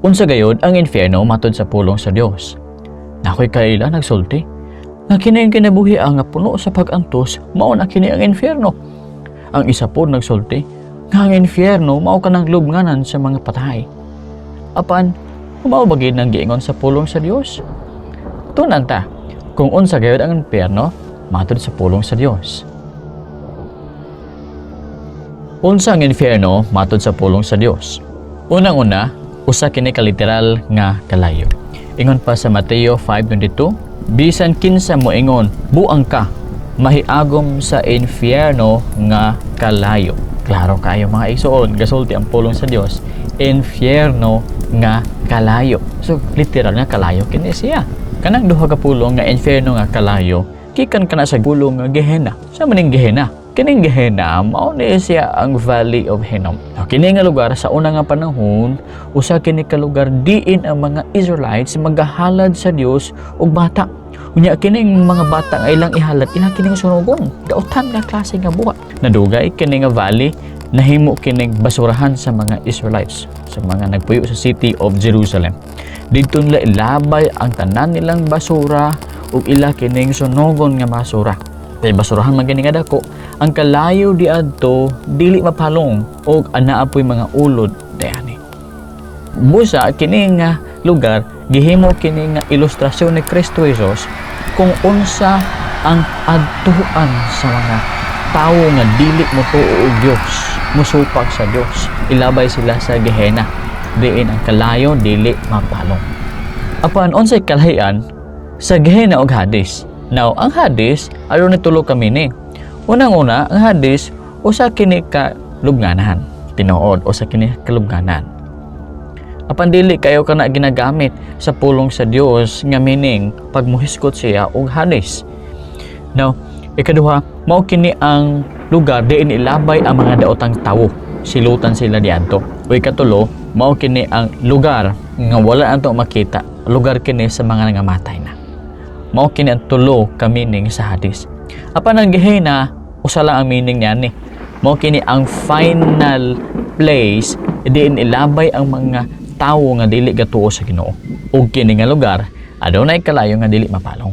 Unsa gayod ang impyerno matod sa pulong sa Dios? Nakoy kaila nagsulti nga kini ang kinabuhi ang nga puno sa pag-antos, mao na kini ang impyerno. Ang isa pod nagsulti nga ang impyerno mao kanang lubnganan sa mga patay. Apan mao ba gid nang giingon sa pulong sa Dios? Tunan ta kung unsa gayud ang impyerno matod sa pulong sa Dios. Unsa ang impyerno matod sa pulong sa Dios? Unang-una, usa kini ka literal nga kalayo. Ingon pa sa Mateo 5:22, bisan kinsa moingon, buang ka, mahiagom sa impyerno nga kalayo. Klaro kayo mga igsoon, gasulti ang pulong sa Dios, impyerno nga kalayo. So literal nga kalayo kini siya. Kanang duha ka pulong nga impyerno nga kalayo, gikan kana sa pulong nga Gehenna. Sa maning Gehenna? Kining Gehenna, mao ni siya ang Valley of Hinnom. Now, kini nga lugar sa una nga panahon, usa kini ka lugar diin ang mga Israelites magahalad sa Dios og bata. Unya kining mga bata nga ilang ihalad, ilang kining sunugon. Dautan nga klase nga buhat. Nadugay kini nga valley nahimo kining basurahan sa mga Israelites, sa mga nagpuyo sa city of Jerusalem. Didto nila ilabay ang tanan nilang basura ug ila kining sunugon nga basura. Kay basurahan man kini nga dako, ang kalayo diadto dili mapalong og anaa poy mga ulod diani. Busa kini nga lugar gihimo kini nga ilustrasyon ni Kristo Jesus kung unsa ang adtuan sa mga tawo nga dili motuo og Dios, mosupak sa Dios, ilabay sila sa Gehenna, diin ang kalayo dili mapalong. Apan unsay kalahian sa Gehenna og Hades? Now, ang Hades aron tulo ka meaning. Unang-una, ang Hades usa kini ka lubnganan. Tinuod, usa kini ka lubnganan. Apan dili kayo kana ginagamit sa pulong sa Dios nga meaning pag muhisgot siya og Hades. Now, ikaduha, mao kini ang lugar diin ilabay ang mga daotang tawo. Silutan sila diadto. O ikatulo, mao kini ang lugar nga wala nato makita. Lugar kini sa mga nangamatay na. Mao kini ang tulo ka meaning sa Hades. Apan ang Gehenna, usa lang ang meaning niya ni. Mao kini ang final place diin ilabay ang mga tawo nga dili gatuo sa Ginoo. Ug kini nga lugar adunay kalayo nga dili mapalong.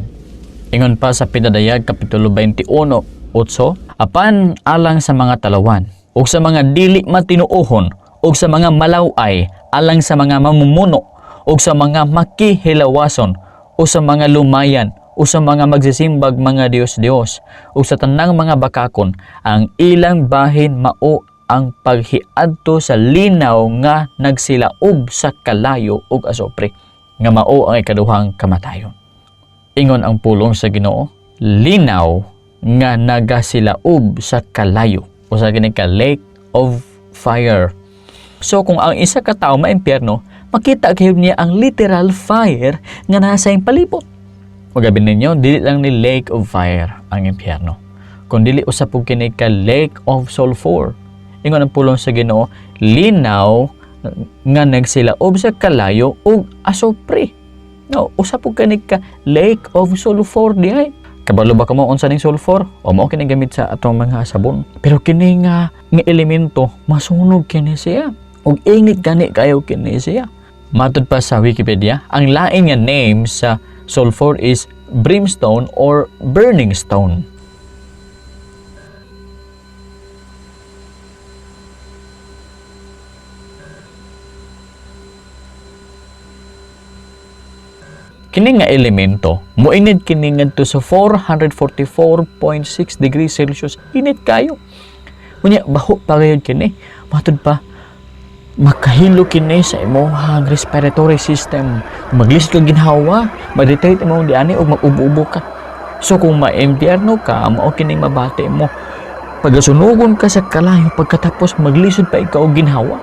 Ingon pa sa Pinadayag kapitulo 21:8, apan alang sa mga talawan ug sa mga dili matinuohon ug sa mga malaway, alang sa mga mamumuno ug sa mga makihilawason o sa mga lumayan o sa mga magsisimbag mga Diyos-Diyos o sa tanang mga bakakon, ang ilang bahin mao ang paghiadto sa linaw nga nagsilaob sa kalayo ug asopre, nga mao ang ikaduhang kamatayon. Ingon ang pulong sa Ginoo, linaw nga nagasilaob sa kalayo o sa kini ka lake of fire. So kung ang isa ka tawo maimpyerno, makita kayo niya ang literal fire nga nasa iyang palibot. Magabi ninyo, dili lang ni lake of fire ang impyerno, kun dili usab pug kini ka lake of sulfur. Ingon ang pulong sa Ginoo, linaw nga nagsilaob sa kalayo ug asopre. No, usa pug kini ka lake of sulfur diay. Kabalo ba kamo unsa ning sulfur? O mao kini gamit sa atong mga sabon. Pero kini nga elemento masunog kini siya. Ug init gani kayo kini siya. Matod pa sa Wikipedia, ang lain nga name sa sulfur is brimstone or burning stone. Kini nga elemento, moinit kini ngadto sa 444.6 degrees Celsius. Init kayo. Unya, baho pa gayud kini. Matod pa, makahilo kini sa imong respiratory system. Maglisod kag ginhawa, ma-irritate imong diani ug mag-ubo-ubo ka. So kung ma-impyerno ka, mao kining mabati mo. Pagasunugon ka sa kalayo, pagkatapos maglisod pa ikaw og ginhawa.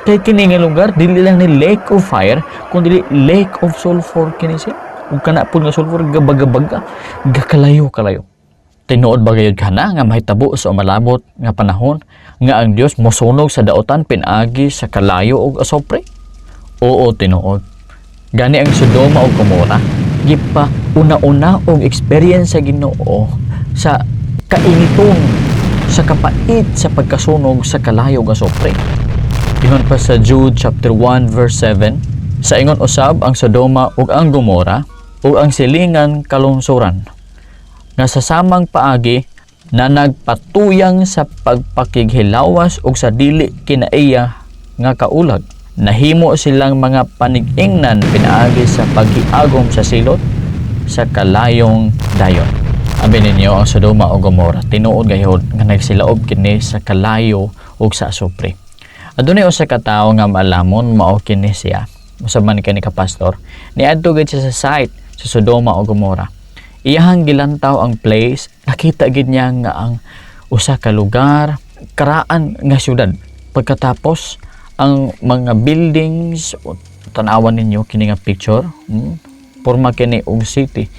Kay kini nga lugar dili lang ni lake of fire, kun dili lake of sulfur kini siya. Ug kana pud nga sulfur gabaga-baga, gakalayo-kalayo. Tinuod ba gayud kana nga mahitabo sa umalabot nga panahon nga ang Dios mosunog sa daotan pinaagi sa kalayo ug asopre? Oo, tinuod. Gani ang Sodoma ug Gomora gipa una-una og experience sa Ginoo sa kainiton, sa kapait sa pagkasunog sa kalayo ug asopre. Ingon pa sa Jude chapter 1 verse 7, Sa ingon usab ang Sodoma ug ang Gomora ug ang silingan kalungsuran nga sa samang paagi na nagpatuyang sa pagpakighilawas ug sa dili kinaiya nga kaulag. Nahimo silang mga panig-ingnan pinaagi sa paghiagom sa silot sa kalayong dayon. Abi ninyo, ang Sodoma o Gomora, tinuod gayud nga nagsilaob kini sa kalayo ug sa asupre. Adunay usa ka tawo nga maalamon, mao kini siya. Usa man kini ka pastor. Niadto gid siya sa site sa Sodoma o Gomora. Iyahang gilantaw ang place, nakita gid niya nga ang usa ka lugar, karaan nga syudad. Pagkatapos ang mga buildings, tan-awan ninyo kini nga picture, porma kini og city.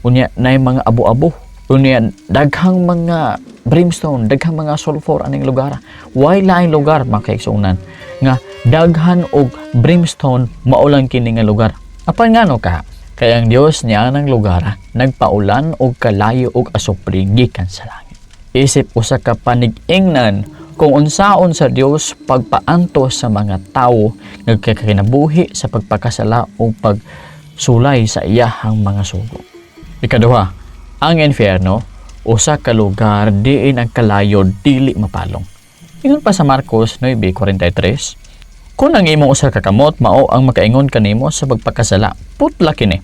Unya nay mga abo-abo. Unya daghang mga brimstone, daghang mga sulfur aning lugar. Way laing lugar, mga kaigsuonan, nga daghan og brimstone, mao lang kini nga lugar. Apan ngano ka? Kay ang Dios niya ng lugar nagpaulan og kalayo og asupre gikan sa langit. Isip usa ka panig-ingnan kung unsaon sa Dios pagpaantos sa mga tawo nga kinabuhi sa pagpakasala o pagsulay sa iyahang mga sugo. Ikaduha, ang impyerno usa ka lugar diin ang kalayo dili mapalong. Ingon pa sa Marcos 9:43, "Kung ang imong usa ka kamot mao ang makaingon kanimo sa pagpakasala, putla kini.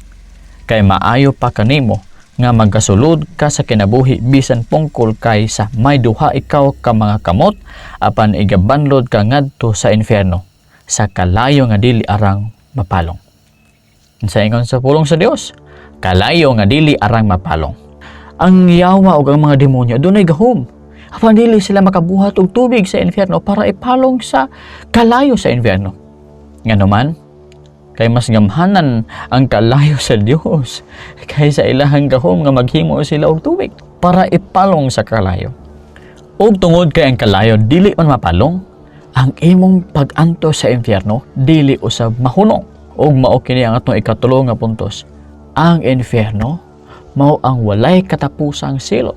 Kay maayo pa kanimo nga magkasulod ka sa kinabuhi bisan pungkol kaysa may duha ikaw ka mga kamot apan igabanlod ka ngadto sa impyerno, sa kalayo nga dili arang mapalong." Sa ingon sa pulong sa Dios, kalayo nga dili arang mapalong. Ang yawa ug ang mga demonyo dunay gahom. Apan dili sila makabuhat og tubig sa impyerno para ipalong sa kalayo sa impyerno. Ngano man, kay mas gamhanan ang kalayo sa Dios kaysa ilahang gahom nga maghimo sila og tubig para ipalong sa kalayo. Ug tungod kay ang kalayo dili man mapalong, ang imong pag-antos sa impyerno dili usab mahunong. Ug mao kini ang atong ikatulo nga puntos. Ang impyerno mao ang walay katapusang silot.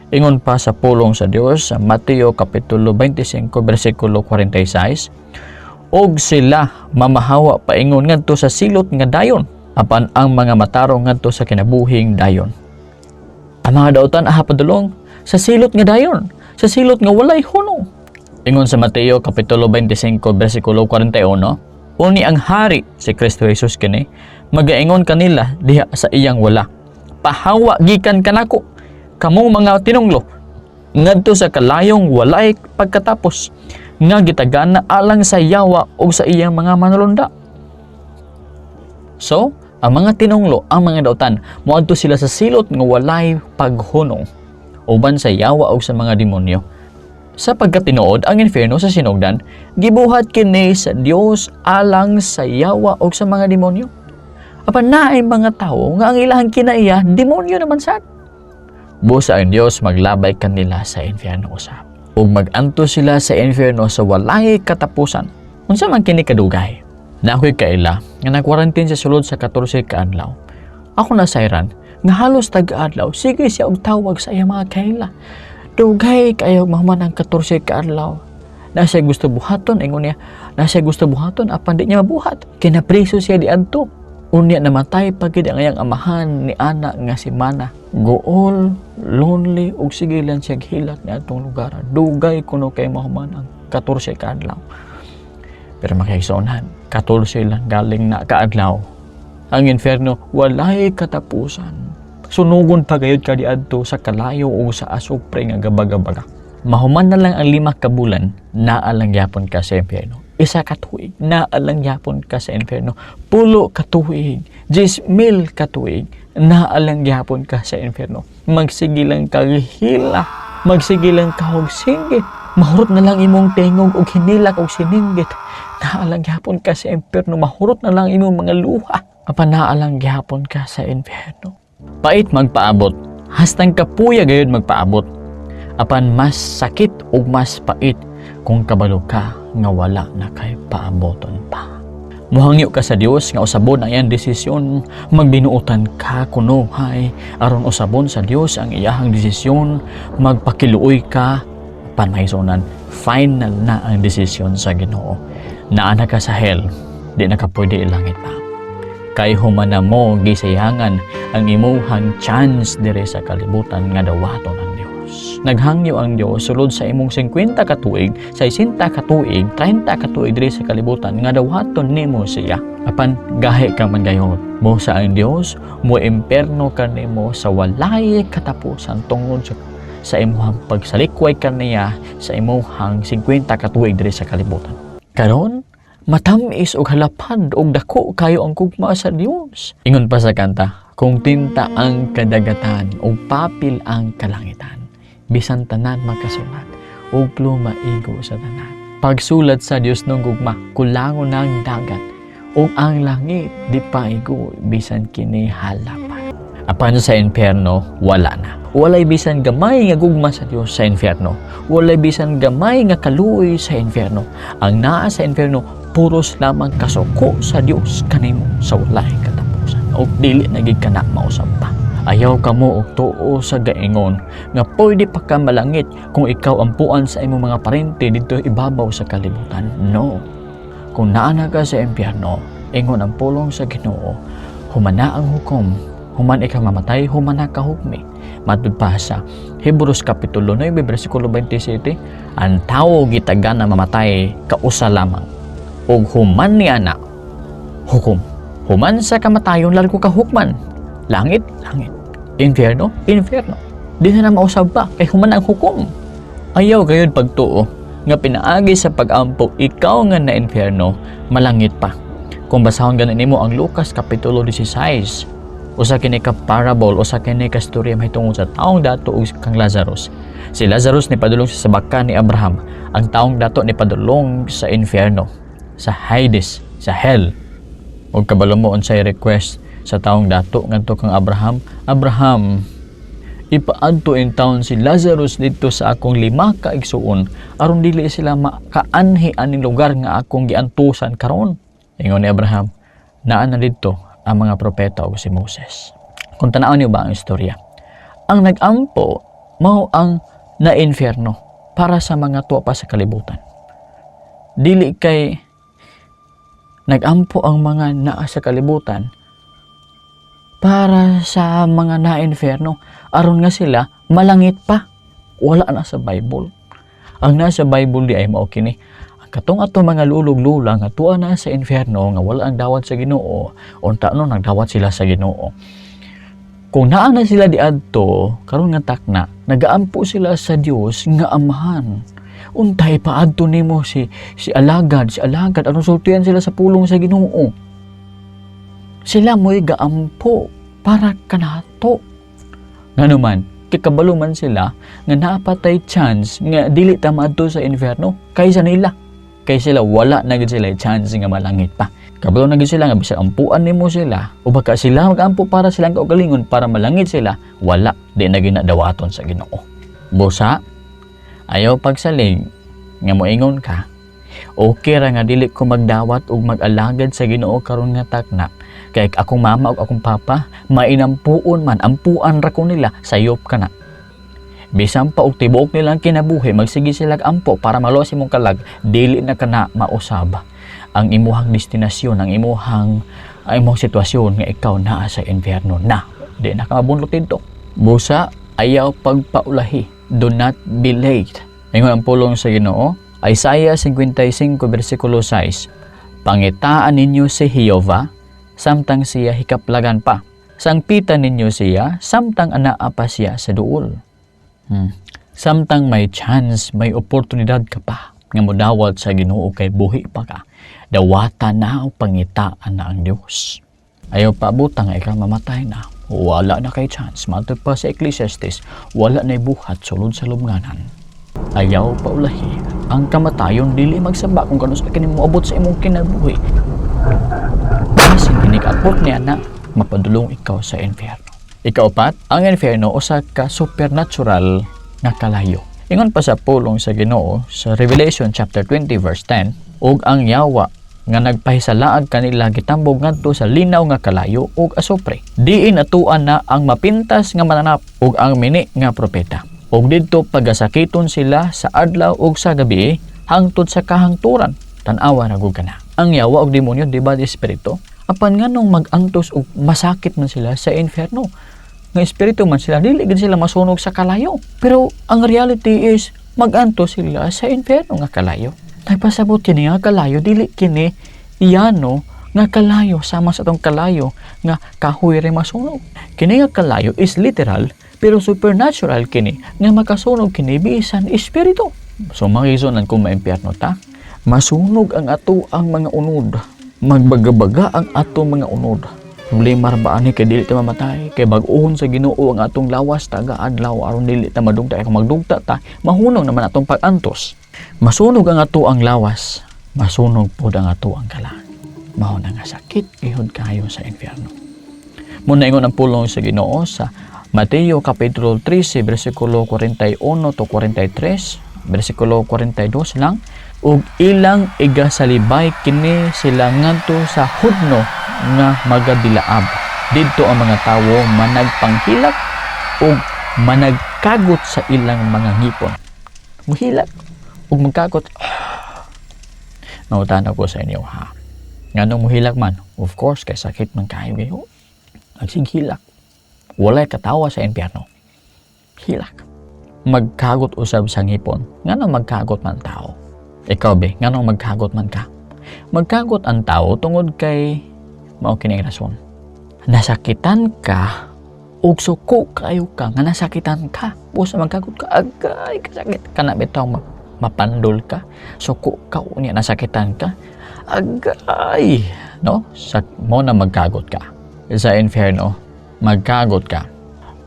Ingon pa sa pulong sa Dios sa Mateo kapitulo 25 bersikulo 46, "Ug sila mamahawa paingon ngadto sa silot nga dayon, apan ang mga matarong ngadto sa kinabuhing dayon." Ang mga dautan aha padulong sa silot nga dayon, sa silot nga walay hunong. Ingon sa Mateo kapitulo 25 bersikulo 41, "Uni ang hari," si Kristo Jesus kini, "magaingon kanila diha sa iyang wala, 'Pahawa gikan kanako, kamo mga tinunglo, ngadto sa kalayong walay pagkatapos nga gitagana alang sa yawa ug sa iyang mga manulunda.'" So, ang mga tinunglo, ang mga dautan, moadto sila sa silot nga walay paghunong uban sa yawa ug sa mga demonyo. Sa pagkatinuod, ang impyerno sa sinugdan, gibuhat kini sa Dios alang sa yawa ug sa mga demonyo. Apan naay mga tawo nga ang ilahang kinaiya, demonyo naman sad. Busa ang Dios maglabay kanila sa impyerno usab. Ug mag-antos sila sa impyerno sa walay katapusan. Unsa man kini kadugay? Na ako'y kaila nga nag-quarantine sa sulod sa 14 ka adlaw. Ako nasayran nga halos tag-adlaw sige siya og tawag sa iyang mga kaila. Dugay kayo mahuman ang 14 ka adlaw. Na siya gusto buhaton, ingon niya, na siya gusto buhaton apan di niya mabuhat. Kinapriso siya diadto. Unya namatay pa gid ang iyang amahan ni ana nga semana. Guol, lonely ug sige lang siya hilak ni atong lugar. Dugay kuno kay mahuman ang 14 ka adlaw. Pero mga kaigsuonan, 14 lang galing na kaadlaw. Ang inferno walay katapusan. Sunugon pa gayud ka diadto sa kalayo o sa asupre nga gabaga-baga. Mahuman na lang ang 5 ka bulan, naa lang gyapon ka sa impyerno. 1 ka tuig, naa lang gyapon ka sa impyerno. 10 ka tuig, 10,000 ka tuig, naa lang gyapon ka sa impyerno. Magsige lang kag hila, magsige lang ka og singgit. Mahurot na lang imong tingog og hinilak og sininggit. Naa lang gyapon ka sa impyerno, mahurot na lang imong mga luha. Apan naa lang gyapon ka sa impyerno. Pait magpaabot, hastang kapuya gayud magpaabot. Apan mas sakit ug mas pait kung kabalo ka nga wala na kay paaboton pa. Muhangyo ka sa Dios nga usabon ang iyang desisyon, magbinuotan ka kunuhay aron usabon sa Dios ang iyahang desisyon, magpakiluoy ka, apan mahisunan, final na ang desisyon sa Ginoo. Naa na ka sa hell. Di na ka pwede ilangit pa. Kay human na mo gisayangan ang imuhang chance dire sa kalibutan nga dawaton ang Dios. Naghangyo ang Dios sulod sa imong 50 ka tuig, 60 ka tuig, 30 ka tuig dire sa kalibutan nga dawaton nimo siya. Apan gahi ka man gayon. Mo sa ang Dios mo imperno kanimo sa walay katapusan tungod sa imuhang pagsalikway kaniya sa imuhang 50 ka tuig dire sa kalibutan. Karon, matamis og halapad og dako kayo ang gugma sa Dios. Ingon pa sa kanta, kung tinta ang kadagatan ug papel ang kalangitan, bisan tanan makasulat ug pluma igo sa tanan. Pagsulat sa Dios ng gugma, kulangon ang dagat ug ang langit di pa igo bisan kini halapan. Apan sa impyerno, wala na. Walay bisan gamay nga gugma sa Dios sa impyerno. Walay bisan gamay nga kaluoy sa impyerno. Ang naa sa impyerno, puros lamang kasuko sa Dios kanimo sa walay katapusan. O dili na gid kana mausab pa. Ayaw kamo og tuo sa gaingon nga pwede pa ka malangit kung ikaw ampuan sa imong mga parente dito ibabaw sa kalibutan. No. Kung naa na ka sa impyerno, ingon ang pulong sa Ginoo, humana ang hukom, human ikaw mamatay, human na ka hukmi. Matud pa sa Hebrews Kapitulo 9, versikulo 27, ang tawo gitagan na mamatay kausa lamang. Ug human niya na, hukom. Human sa kamatayon, largo ka hukman. Langit, langit. Impyerno, impyerno. Di na na mausab pa, kay human ang hukom. Ayaw gayud pagtuo nga pinaagi sa pag-ampo ikaw nga na impyerno malangit pa. Kung basahon ganin nimo ang Lucas Kapitulo 16, usa kini ka parable, usa kini ka storya mahitungod sa taong dato ug kang Lazarus. Si Lazarus ni padulong sa sabakan ni Abraham, ang taong dato ni padulong sa impyerno, sa Hades, sa hell. Ug kabalo mo unsay request sa taong dato ngadto kang Abraham? "Abraham, ipaadto in town si Lazarus dito sa akong lima ka igsuon aron dili sila makaanhi aning lugar nga akong giantusan karon." Ingon ni Abraham, "Naa na didto ang mga propeta ug si Moses." Kung tan-awon niyo ba ang istorya, ang nag-ampo mao ang na-impyerno para sa mga tuwa pa sa kalibutan. Dili kay nag-ampo ang mga naa sa kalibutan para sa mga na-inferno aron nga sila malangit pa. Wala na sa Bible. Ang nasa Bible di ay mao kini: ang katong ato mga lulog lula nga tuwa na sa inferno nga wala ang dawat sa Ginoo, unta no nagdawat sila sa Ginoo, kung naa na sila diadto karon nga takna, nagaampo sila sa Dios nga Amahan. Untay paadto nimo si alagad aron sultian sila sa pulong sa Ginoo. Sila mo'y gaampo para kanato. Ngano man, kikabalo man sila nga naapatay chance nga dili ta maadto sa inferno kaysa nila. Kay sila wala na gid sila chance nga malangit pa. Kabalo na gid sila nga bisag ampuan nimo sila o baka sila magampo para silang kaugalingon para malangit sila, wala, di na ginadawaton sa Ginoo. Busa, ayaw pagsalig nga moingon ka, "Okay ra nga dili ko magdawat ug mag-alagad sa Ginoo karon nga takna. Kay akong mama ug akong papa, mainampuon man, ampuan ra ko nila." Sayop ka na. Bisan pa og tibuok nilang kinabuhi, magsige sila ampo para maluwas imong kalag, dili na kana mausab ang imuhang destinasyon, ang imuhang sitwasyon nga ikaw naa sa impyerno na. Di na ka mabunlot dito. Busa, ayaw pagpaulahi. Do not be late. Ingon ang pulong sa Ginoo, Isaiah 55 versikulo 6, "Pangitaan ninyo si Jehova samtang siya hikaplagan pa. Sangpitan ninyo siya samtang anaa pa siya sa duol." Samtang may chance, may oportunidad ka pa nga modawat sa Ginoo kay buhi pa ka. Dawata na o pangitaan na ang Dios. Ayaw paabuta nga ikaw mamatay na. Wala na kay chance. Matod pa sa Ecclesiastes, wala na buhat sulod sa lubnganan. Ayaw paulahi. Ang kamatayon dili magsaba kung kanus-a kini moabot sa imong kinabuhi. Bisin inig-abot niya na mapadulong ikaw sa impyerno. Ikaupat, ang impyerno usa ka supernatural nga kalayo. Ingon pa sa pulong sa Ginoo sa Revelation chapter 20 verse 10, "Ug ang yawa nga nagpahisalaag kanila gitambog ngadto sa linaw nga kalayo ug asupre. Diin atuan na ang mapintas nga mananap ug ang mini nga propeta. Ug didto pagasakiton sila sa adlaw ug sa gabi hangtod sa kahangturan." Tan-awa ra gud kana. Ang yawa og demonyo, di ba, espiritu? Apan nganong mag-antos og masakit man sila sa impyerno? Nga espiritu man sila, dili gid sila masunog sa kalayo. Pero ang reality is mag-antos sila sa impyerno nga kalayo. Nagpasabot kini nga kalayo, dili kini iyano nga kalayo sama sa atong kalayo nga kahoy re masunog. Kini nga kalayo is literal, pero supernatural kini nga makasunog kini bisan espiritu. So mga igsuonan, kung maimpyerno ta, masunog ang ato ang mga unod. Magbagabaga ang ato mga unod. Problema ra ba ani kay dili ta mamatay? Kay bag-ohon sa Ginoo ang atong lawas taga adlaw aron dili ta madugta. Kay kung magdugta ta, mahunong naman atong pag-antos. Masunog ang ato ang lawas, masunog pod ang ato ang kalag. Mao na nga sakit gihud kayo sa impyerno. Muna ingon ang pulong sa Ginoo sa Mateo kapitulo 13 bersikulo 41 to 43, bersikulo 42 lang: "Ug ilang igasalibay kini sila ngadto sa hudno nga magadilaab. Didto ang mga tawo managpanghilak ug managkagot sa ilang mga ngipon." Muhilak ug magkagot. Mangutana ko sa inyo, ha. Nganong muhilak man? Of course, kay sakit man kayo gayo. Nagsighilak. Walay katawa sa impyerno. Hilak. Magkagot usab sa ngipon. Nganong magkagot man tao? Ikaw be, nganong magkagot man ka? Magkagot ang tao tungod kay mao kini ang rason. Nasakitan ka ug suko kayo ka nga nasakitan ka. Busa magkagot ka, agay kasakit ka na bitaw mapandol ka. Suko ka unya nasakitan ka. Agay, no? Sa mo na magkagot ka. Sa inferno, magkagot ka.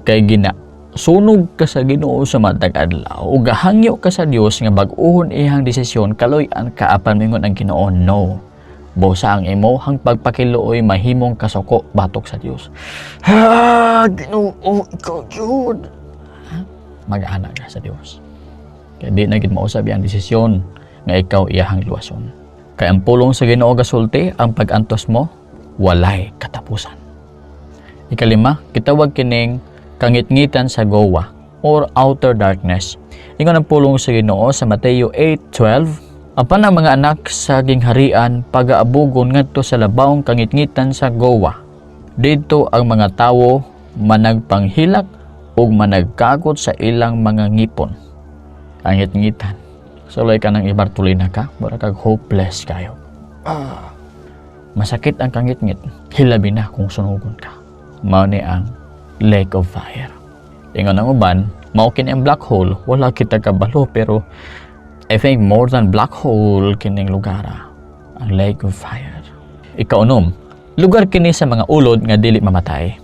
Kay gina sunog ka sa Ginoo sa matag adlaw ug gahangyo ka sa Dios nga bag-ohon iyang desisyon, kaloy-an ka, apan mingon ang Ginoo, "No. Busa ang imuhang pagpakiluoy mahimong kasuko batok sa Dios." Ha, Ginoo, ikaw jud. Mag-ana ka sa Dios. Kay di na gid mausab ang desisyon nga ikaw iyahang luwason. Kay ang pulong sa Ginoo gasulti, ang pag-antos mo walay katapusan. Ikalima, gitawag kining kangitngitan sa gowa or outer darkness. Ingon ang pulong sa Ginoo sa Mateo 8:12, "Apan ang mga anak sa gingharian pagaabugon ngadto sa labawng kangitngitan sa gowa. Didto ang mga tawo managpanghilak ug managkagot sa ilang mga ngipon." Kangitngitan. Sulay ka ng ibartulina ka, mura kag hopeless kayo. Masakit ang kangitngit, hilabi na kung sunugon ka. Mao ni ang lake of fire. Ingon ang uban, mao kini ang black hole, wala kita kabalo, pero I think more than black hole kining lugar, ang lake of fire. Ikaunom, lugar kini sa mga ulod nga dili mamatay.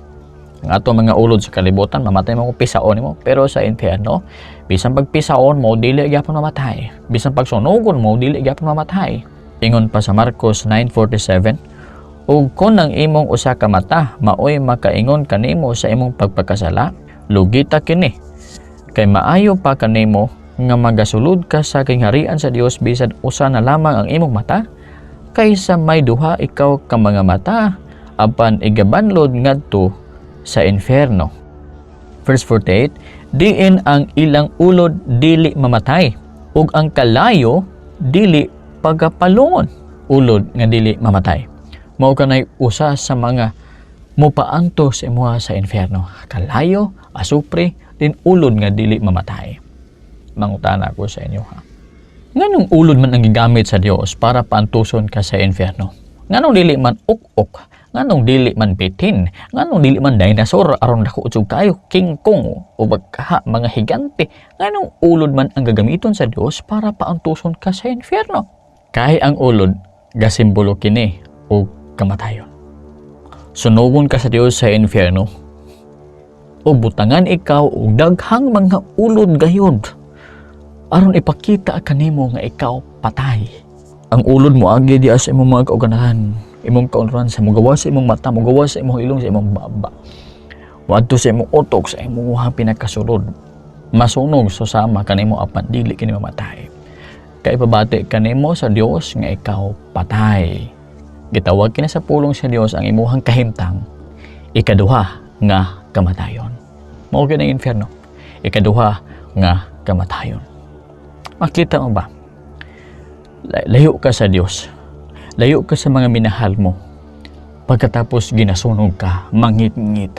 Ang ato mga ulod sa kalibutan, mamatay mo kung pisaon mo. Pero sa impyerno, bisan pagpisaon mo, dili gyapon mamatay. Bisan pagsunugon mo, dili gyapon mamatay. Ingon pa sa Marcos 9:47, "Ug kon ang imong usa ka mata maoy makaingon kanimo sa imong pagpakasala, lugita kini. Kay maayo pa kanimo nga magasulod ka sa gingharian sa Dios bisan usa na lamang ang imong mata kaysa may duha ikaw ka mga mata apan igabanlod ngadto sa inferno." Verse 48, "Diin ang ilang ulod dili mamatay ug ang kalayo dili pagapalungon." Ulod nga dili mamatay. Mao kanay usa sa mga mupaantos sa imuha sa inferno. Kalayo, asupre, din ulod nga dili mamatay. Mangutana ko sa inyo, ha. Nganong ulod man ang gigamit sa Dios para paantuson ka sa inferno? Nganong dili man uk-uk? Nganong dili man bitin? Nganong dili man dinosaur aron dako jud kayo, King Kong o bagkaha mga higante? Nganong ulod man ang gagamiton sa Dios para paantuson ka sa inferno? Kay ang ulod gasimbolo kini og kamatayon. Sunugon ka sa Dios sa inferno o butangan ikaw og daghang mga ulod gayod aron ipakita kanimo nga ikaw patay. Ang ulod mo agi diya sa imong mga kauganahan, imong kaunuran, sa mogawas sa imong mata, mogawas sa imong ilong, sa imong baba. Moadto sa imong utok, sa imong pinagkasulod. Masunog so sama kanimo apan dili kini mamatay. Kay ipabati kanimo sa Dios nga ikaw patay. Gitawag kini sa pulong sa Dios ang imuhang kahimtang, ikaduha nga kamatayon. Mao kini ang inferno. Ikaduha nga kamatayon. Makita mo ba? Layo ka sa Dios. Layo ka sa mga minahal mo. Pagkatapos ginasunog ka, mangit-ngit.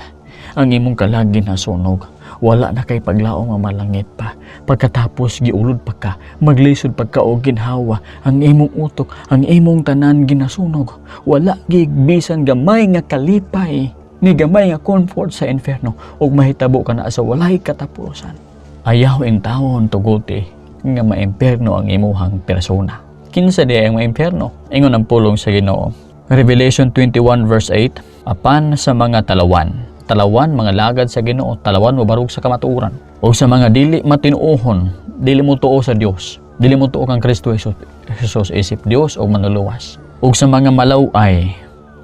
Ang imong kalag ginasunog. Wala na kay paglaom nga malangit pa. Pagkatapos giulod pa ka, maglisod pa ka og ginhawa. Ang imong utok, ang imong tanan ginasunog. Wala gig bisan gamay nga kalipay ni gamay nga comfort sa inferno ug mahitabo ka na sa walay katapusan. Ayaw intawon tuguti nga maimpierno ang imuhang persona. Kinsa diay ang maimpierno? Ingon ang pulong sa Ginoo. Revelation 21 verse 8, apan sa mga talawan, talawan mga lagad sa Ginoo, talawan mobarog sa kamatuoran, o sa mga dili matinuohon, dili mo tuo sa Dios, dili mo tuo kang Kristo Jesus, Jesus isip Dios o manluluwas, ug sa mga malaway,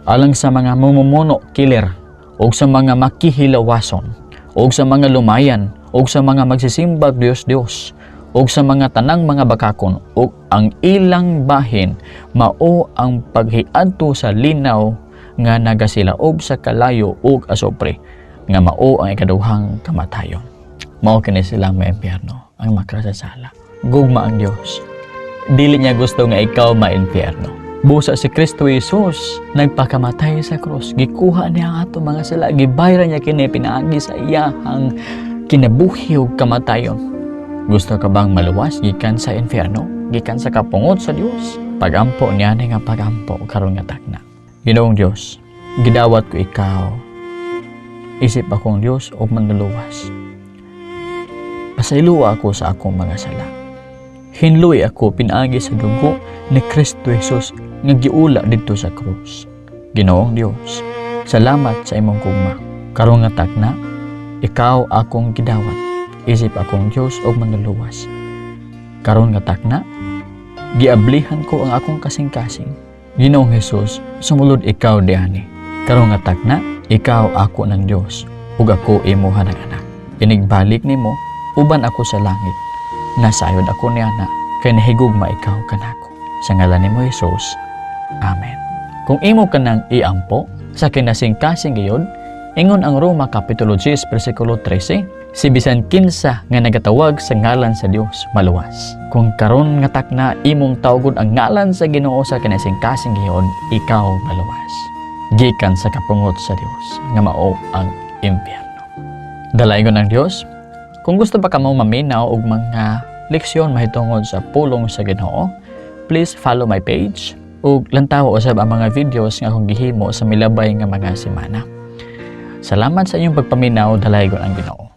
alang sa mga mumumuno, killer, ug sa mga makihilawason, ug sa mga lumayan, ug sa mga magsisimbag Dios Dios, ug sa mga tanang mga bakakon, ug ang ilang bahin mao ang paghiadto sa linaw nga nagasilaob sa kalayo ug asupre, nga mao ang ikaduhang kamatayon. Mao kini silang maimpyerno, ang makasasala. Gugma ang Dios. Dili niya gusto nga ikaw maimpyerno. Busa si Kristo Jesus nagpakamatay sa krus, gikuha niya ang ato mga sala, gibayran niya kini pinaagi sa iyahang kinabuhi ug kamatayon. Gusto ka bang maluwas gikan sa impyerno, gikan sa kapungot sa Dios? Pagampo niya ni nga pagampo karon nga takna. Ginoong Dios, gidawat ko ikaw. Isip akong Dios ug manluluwas. Pasayloa ako sa akong mga sala. Hinloy ako pinaagi sa dugo ni Kristo Jesus nga giula didto sa krus. Ginoong Dios, salamat sa imong gugma. Karon nga takna, ikaw akong gidawat. Isip akong Dios ug manluluwas. Karon nga takna, giablihan ko ang akong kasing-kasing. Ginoong Jesus, sumulod ikaw diani. Karon nga takna, ikaw ako ng Dios ug ako imuha ng anak. Inigbalik nimo, uban ako sa langit. Nasayod ako niana, kay nahigugma ikaw kanako. Sa ngalan nimo, Jesus. Amen. Kung imo ka nang iampo sa kinasingkasing gayod, ingon ang Roma Kapitulo 10, versikulo 13, si bisan kinsa nga nagatawag sa ngalan sa Dios maluwas. Kung karon nga takna imong tawgon ang ngalan sa Ginoo sa kinasingkasing gayod, ikaw maluwas gikan sa kapungot sa Dios nga mao ang impyerno. Dalaygon ang Dios. Kung gusto pa kamo maminaw og mga leksyon mahitungod sa pulong sa Ginoo, please follow my page ug lantawa usab ang mga videos nga akong gihimo sa milabay nga mga semana. Salamat sa inyong pagpaminaw. Dalaygon ang Ginoo.